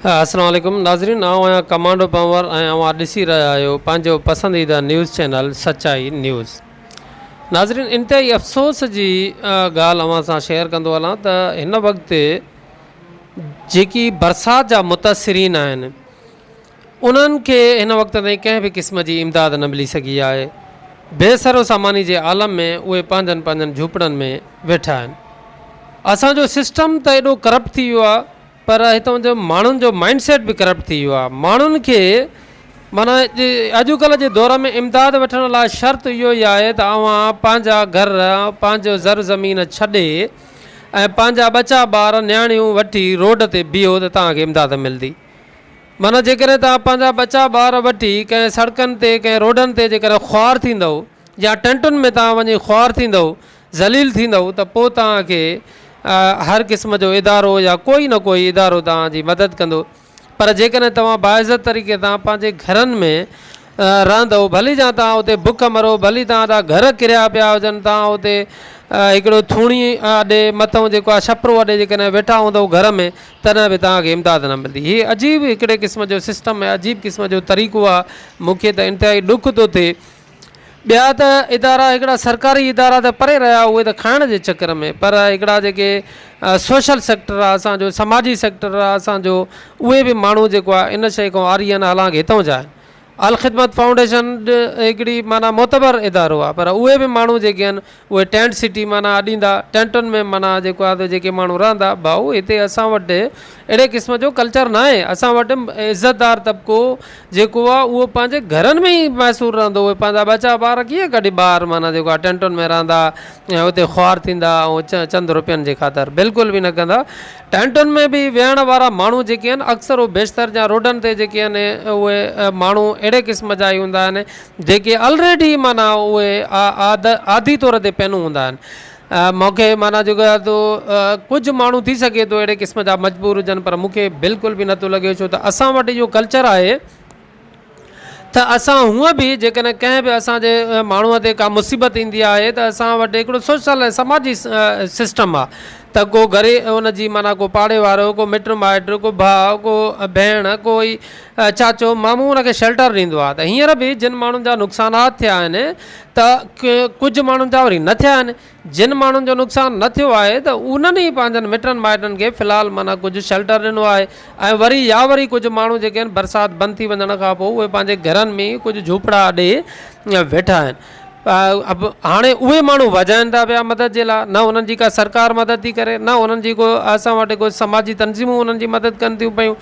السلام عليڪم ناظرين آئون آهيان ڪمانڊو پنور ۽ اوهان ڏسي رهيا آهيو پنهنجو پسنديده نيوز چينل سچائي نيوز ناظرين انتهائي افسوس جي ڳالهه اوهان سان شيئر ڪندو هلان ته هن وقت جيڪي برسات جا متاثرين آهن انهن کي هن وقت تائين ڪنهن به قسم جي امداد نه ملي سگهي آهي. بي سرو ساماني جي عالم ۾ اهي پنهنجن پنهنجن جهوپڙن ۾ ويٺا آهن. اسان جو سسٽم ته ايڏو ڪرپٽ ٿي ويو آهي پر هتان جو ماڻهن جو مائنڊ سيٽ به ڪرپٽ ٿي ويو آهي. ماڻهن کي معنيٰ اڄڪلهه جي دور ۾ امداد وٺڻ لاء شرط اهو ئي آهي ته اوهان پنهنجا گهر پنهنجو زر زمين ڇڏي ۽ پنهنجا ٻچا ٻار نياڻيون وٺي روڊ تي بيهو ته توهان کي امداد ملندي. معنيٰ جيڪڏهن توهان پنهنجا ٻچا ٻار وٺي ڪنهن سڙڪن تي ڪنهن روڊن تي جيڪڏهن خوار ٿيندؤ يا ٽينٽن ۾ توهان وڃي خوار ٿيندؤ ذليل ٿيندؤ ته پوء توهان کي هر قسم جو ادارو يا ڪوئي نه ڪوئي ادارو توهان جي مدد ڪندو پر جيڪڏهن توهان باعزت طريقي سان پنهنجي گهرن ۾ رهندؤ، ڀلي جان توهان اتي بک مرو، ڀلي توهان جا گهر ڪريا پيا هجن، توهان اتي هڪڙو ٿوڻي اڏي مٿئون جيڪو آهي ڇپرو اڏي جيڪڏهن ويٺا هوندؤ گهر ۾ تڏهن به توهان کي امداد نه ملندي. هي عجيب هڪڙي قسم جو سسٽم ۽ عجيب قسم جو طريقو آهي. مون کي ته انتهائي ڏک ٿو ٿئي. ٻيا ته ادارا هڪڙا سرڪاري ادارا ته پري رهيا اهي ته کائڻ جي چڪر ۾ پر هڪڙا جيڪي سوشل سيڪٽر آهي اسان جو سماجي سيڪٽر آهي اسان جو اهي به ماڻهو جيڪو آهي ان شيء کان عاري آهن حالانڪ هتئون جا آهن. الخدمت فائونڊيشن هڪڙي معنيٰ معتبر ادارو آهي پر اهي به ماڻهو جيڪي آهن اهي ٽينٽ سٽي معنيٰ اڏيندا ٽينٽن ۾ معنيٰ جيڪو آهي ته جيڪي ماڻهو رهندا ڀائو هتي اسان وٽ اهڙي قسم جو ڪلچر ناهي اسان وٽ عزتدار طبقو جيڪو آهي اهو پنهنجي گهرن ۾ ئي محصور رهندو اهي پنهنجا ٻچا ٻار ڪيئن ڪڍي ٻاهر معنيٰ جيڪو آهي ٽينٽن ۾ رهندا ۽ اتي خوار ٿيندا ۽ چند روپين جي خاطر بلڪل به نه ڪندا ٽينٽن ۾ به ويهڻ وارا ماڻهو جيڪي آهن اڪثر و بيشتر يا روڊن تي جيڪي آهن اهي ماڻهو اهڙي قسم جا ئي هوندا آهن جيڪي الريڊي معنيٰ اهي عادي طور تي پهنو هوندا آهن مونکي معنيٰ جيڪو آهي تو ڪجهه ماڻهو ٿي سگهي ٿو اهڙي قسم جا مجبور هجن پر مونکي بلڪل به نٿو لڳي ڇو ته اسان وٽ اهو ڪلچر آهي ته اسان هونء به جيڪڏهن ڪنهن به اسان جي ماڻهوء تي ڪا مصيبت ايندي آهي ته اسان وٽ هڪڙو سوشل ۽ سماجي سسٽم آهي ته ڪو گهري ان جي معنيٰ ڪو پاڙي وارو ڪو مٽ مائٽ ڪو ڀاء ڪو ڀيڻ ڪوئي چاچو مامو ان کي شيلٽر ڏيندو آهي ته هينئر به جن ماڻهن جا نقصانات ٿيا آهن ته ڪجهه ماڻهن جا وري نه ٿيا آهن جن ماڻهن جو نقصان نه ٿيو آهي ته انهن ئي پنهنجن مٽن مائٽن کي في الحال معنيٰ ڪجهه شيلٽر ڏنو آهي ۽ وري يا وري ڪجهه ماڻهو جيڪي آهن برسات بند ٿي وڃڻ کان پوء اهي پنهنجي گهرن ۾ ئي ڪجهه جهوپڙا اڏي ويٺا آهن. هاڻي اهي ماڻهو وڄائن ٿا پيا مدد جي لاء نه انهن جي ڪا سرڪار مدد ٿي ڪري نه انهن جي ڪو اسان وٽ ڪو سماجي تنظيمون انهن جي مدد ڪن ٿيون پيون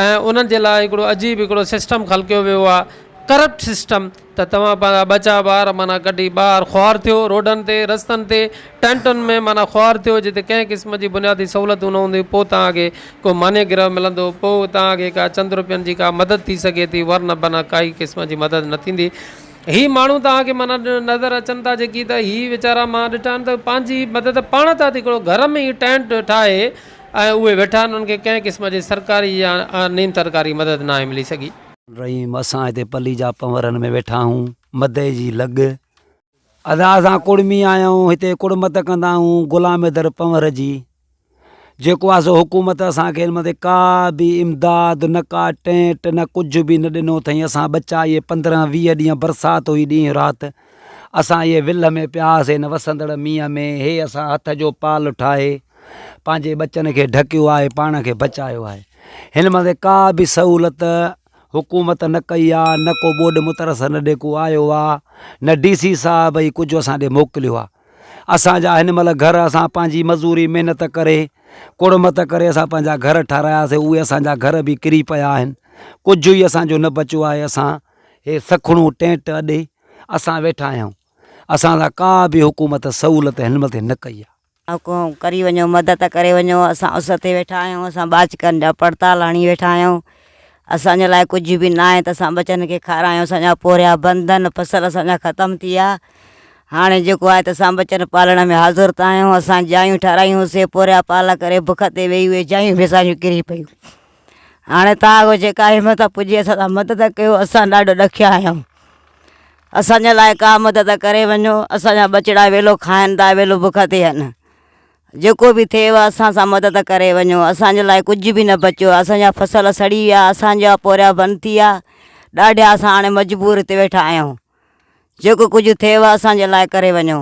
۽ انهن جي لاء هڪڙو عجيب هڪڙو سسٽم خلقيو ويو آهي ڪرپٽ سسٽم ته توهان پنهنجا ٻچا ٻار معنيٰ ڪڍي ٻاهر خوار ٿيو، روڊن تي، رستن تي، ٽينٽن ۾ معنيٰ خوار ٿيو، جتي ڪنهن قسم جي بنيادي سهولتون نه هونديون، پوء توهان کي ڪو ماني گرهه ملندو، پوء توهان کي ڪا چند روپين جي ڪا مدد ٿي سگهي ٿي، ورنه بنهه ڪائي قسم جي مدد نه ٿيندي. هي ماڻهو توهان کي معنيٰ نظر اچن ٿا جيڪي ته هي ويچارا مان ڏٺا آهن ته پنهنجي مدد پاڻ ٿا هڪڙو گهر ۾ ئي ٽينٽ ٺاهي ۽ اهي ويٺا آهن، انهن کي ڪنهن قسم جي سرڪاري يا نيم سرڪاري مدد ناهي ملي سگهي. رحيم، اسان هتي پليجا پنورن ۾ ويٺا آهيون، مدئي جي لڳ. ادا اسان ڪڙمي آهيون، هتي ڪڙمت ڪندا آهيون، غلام حيدر پنور جي. جيڪو آهي سو حڪومت اسان کي هن مهل تائين ڪا به امداد نه ڪا ٽينٽ نه ڪجهه به نه ڏنو اٿئين. اسان ٻچا اهي 15 20 ڏينهن برسات هئي ڏينهن رات اسان اهي ولهه ۾ پيا هئاسين هن وسندڙ مينهن ۾. هي اسان هٿ جو پال ٺاهي پنهنجي ٻچن کي ڍڪيو آهي، پاڻ کي بچايو آهي. هن مهل تائين ڪا به سهولت حڪومت نه ڪئي آ، نه ڪو ٻوڏ مترثر ڏي ڪو آيو آ، نه ڊي سي صاحب ئي ڪجهه اسان ڏي موڪليو آ. اسان جا هن مهل گهر اسان پنهنجي مزوري محنت ڪري، ڪڙمت ڪري اسان پنهنجا گهر ٺاراياسي، اهي اسان جا گهر به ڪري پيا آهن. ڪجهه ئي اسان جو نه بچيو آهي، اسان هي سکڻو ٽينٽ اڏي اسان ويٺا آهيون. اسان سان ڪا به حڪومت سهولت هن مهل تائين نه ڪئي آ. حڪم ڪري وڃو مدد ڪري وڃو اسان اس تي ويٺا آهيون اسان ٻاچڪن جا پڙتال هڻي ويٺا آهيون اسان جي لاء ڪجهه به ناهي ته اسان ٻچن کي کارايون اسان جا پورهيا بند آهن فصل اسان جا ختم ٿي ويا هاڻي جيڪو آهي ته اسان ٻچن پالڻ ۾ حاضر ته آهيون اسان جايون ٺهرايون سي پورهيا پال ڪري بک تي ويهي اهي جايون به اسان جون ڪري پيون هاڻي توهان کان جيڪا همت پڄي اسان سان مدد ڪيو اسان ڏاڍو ڏکيا آهيون اسان جي لاء ڪا مدد ڪري وڃو اسان جا ٻچڙا ويلو کائن ٿا ويلو بک تي آهن. جيڪو به ٿئيو اسان سان مدد ڪري وڃو اسان جي لاء ڪجهه به نه بچيو آهي اسان جا فصل سڙي ويا اسان جا پورهيا بند ٿي ويا ڏاڍا اسان هاڻي مجبور هتي ويٺا آهيون جيڪو ڪجهه ٿئيو اسان جي لاء ڪري وڃو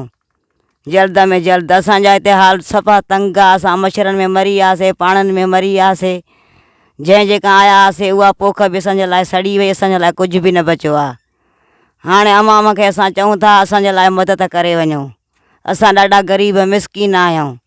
جلد ۾ جلد اسان جا هتي حال صفا تنگ آ اسان مڇرن ۾ مري وياسي پاڻن ۾ مري وياسي جنهن جيڪا آيا هئاسي اها پوک به اسان جي لاء سڙي وئي اسان جي لاء ڪجهه به نه بچيو آ هاڻي عوام کي اسان چئون ٿا اسان جي لاء مدد ڪري وڃو اسان ڏاڍا غريب مسڪين آهيون.